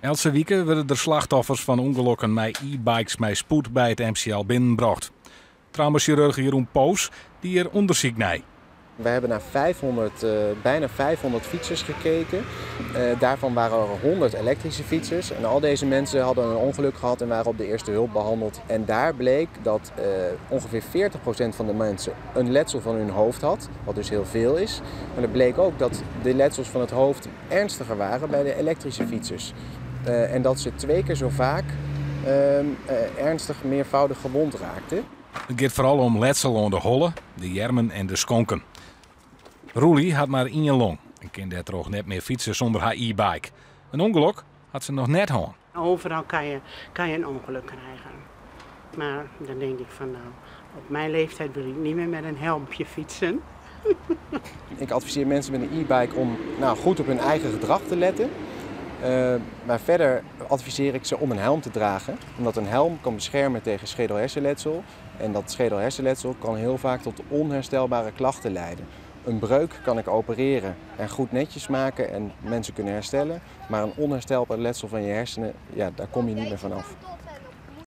Eltse wike wurde der slachtoffers fan ûngelokken mei e-bikes mei spoed by it MCL binnenbrocht. Traumasjirurch Jeroen Poos die hjir ûndersyk nei. We hebben naar 500, bijna 500 fietsers gekeken. Daarvan waren er 100 elektrische fietsers. En al deze mensen hadden een ongeluk gehad en waren op de eerste hulp behandeld. En daar bleek dat ongeveer 40% van de mensen een letsel van hun hoofd had, wat dus heel veel is. Maar er bleek ook dat de letsels van het hoofd ernstiger waren bij de elektrische fietsers. En dat ze 2 keer zo vaak ernstig meervoudig gewond raakten. It giet foaral om letsel oan de holle, de earmen en de skonken. Roelie hat mar ien long en kin dêrtroch net mear fytse sûnder har e-bike. In ûngelok hat se noch net hân. Overal kan je een ongeluk krijgen. Maar dan denk ik van nou, op mijn leeftijd wil ik niet meer met een helmpje fietsen. Ik adviseer mensen met een e-bike om nou, goed op hun eigen gedrag te letten. Maar verder adviseer ik ze om een helm te dragen. Omdat een helm kan beschermen tegen schedelhersenletsel. En dat schedelhersenletsel kan heel vaak tot onherstelbare klachten leiden. Een breuk kan ik opereren en goed netjes maken en mensen kunnen herstellen. Maar een onherstelbaar letsel van je hersenen, ja, daar kom je niet meer vanaf.